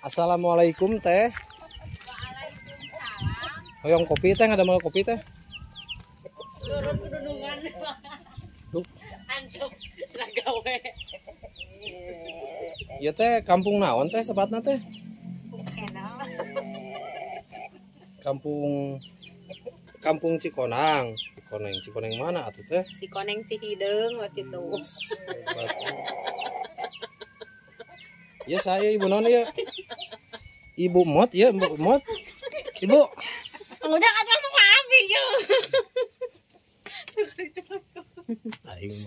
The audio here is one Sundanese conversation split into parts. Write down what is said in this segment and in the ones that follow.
Assalamualaikum teh. Waalaikumsalam. Hoyong kopi teh, ngadamel kopi teh. Turun kedunungan. Duh. Antuk cenah gawe. Ieu teh kampung naon teh sebatna teh? Channel. Kampung Kampung Cikonang. Cikoneng, Cikoneng mana atuh teh? Cikoneng Cihideung waktu itu. Hebat. Ya saya ibu non ya. Ibu Mot ya, Ibu Mot. Ibu. Udah kata langsung abi yo. Aing.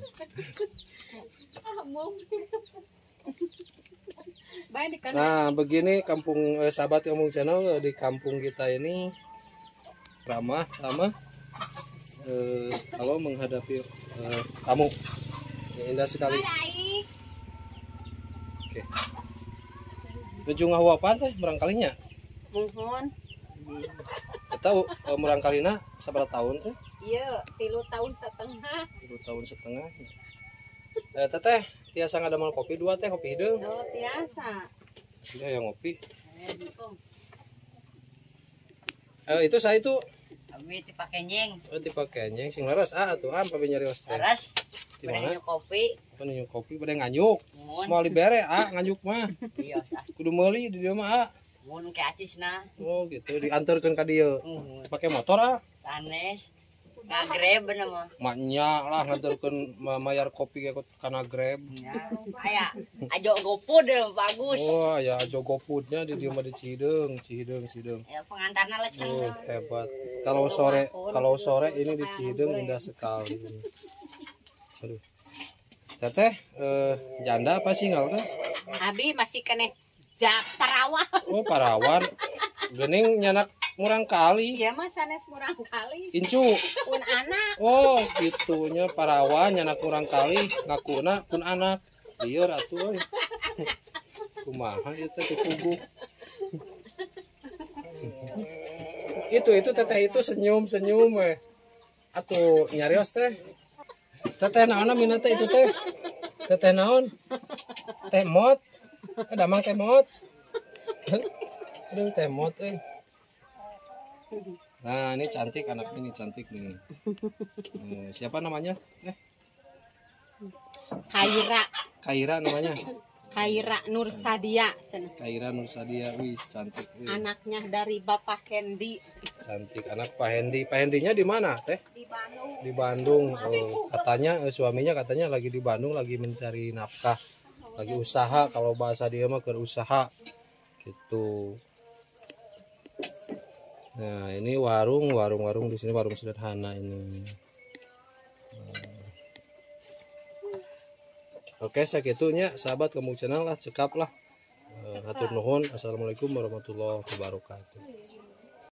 Nah, begini kampung sahabat Kampung Channel, di kampung kita ini ramah sama kalau menghadapi tamu. Ya, indah sekali. Oke. Nuju ngahuapan teh murangkalinya? Muhun. Eta murangkalina sabaraha tahun teh? Iya, 3 tahun setengah. 3 tahun setengah. Teteh tiasa ngadamel kopi 2 teh, kopi hideung. Oh, tiasa. Iya, yang ngopi. Itu saya itu abi ti pakenyeng. Oh, ti pakenyeng sing leres ah atuh ah pami nyarios teh. Leres. Di mana? Kopi. Apa nyu kopi bade nganyuk. Moal dibere ah nganyuk mah. Iya, sah. Kudu meuli di dieu mah ah. Mun ke acisna. Oh, gitu diantarkeun ka dieu. Pake motor ah. Sanes. Nga Grab bener mah. Maknya lah nganterkeun mayar kopi ke kana Grab. Ya, aya ajo GoFood bagus. Oh, aya ajo GoFoodnya di dieu mah di Cihideung, Cihideung, Cihideung. Ya pengantarna leceng. Oh, hebat. Kalau sore ini di Cihideung indah sekali. Aduh. Teteh janda apa single teh? Abi masih keneh jak parawan. Oh, parawan. Geuning nyanak murangkali. Iya mah sanes murangkali. Incu. Pun anak. Oh, gitunya parawan nyanak murangkali ngakuna pun anak. Lieur atuh euy. Kumaha ieu teh puguh. Itu teteh itu senyum-senyum we. Atuh nyarios teh. Teteh naon namina teh itu teh? Teteh naon? Teh mot. Damang teh mot. Aduh teh mot euy. Nah, ini cantik anak ini cantik nih. Siapa namanya? Kaira. Kaira namanya. Kaira Nursadia. Kaira Nursadia, wis cantik. Anaknya dari Bapak Hendi. Cantik anak Pak Hendi. Pak Hendinya di mana, Teh? Di Bandung. Di Bandung. Oh, katanya suaminya katanya lagi di Bandung lagi mencari nafkah, lagi usaha, kalau bahasa dia mah berusaha gitu. Nah, ini warung, warung-warung di sini warung sederhana ini. Oke, sakitunya sahabat Kampung Channel lah, cekap lah. Hatur nuhun. Assalamualaikum warahmatullahi wabarakatuh.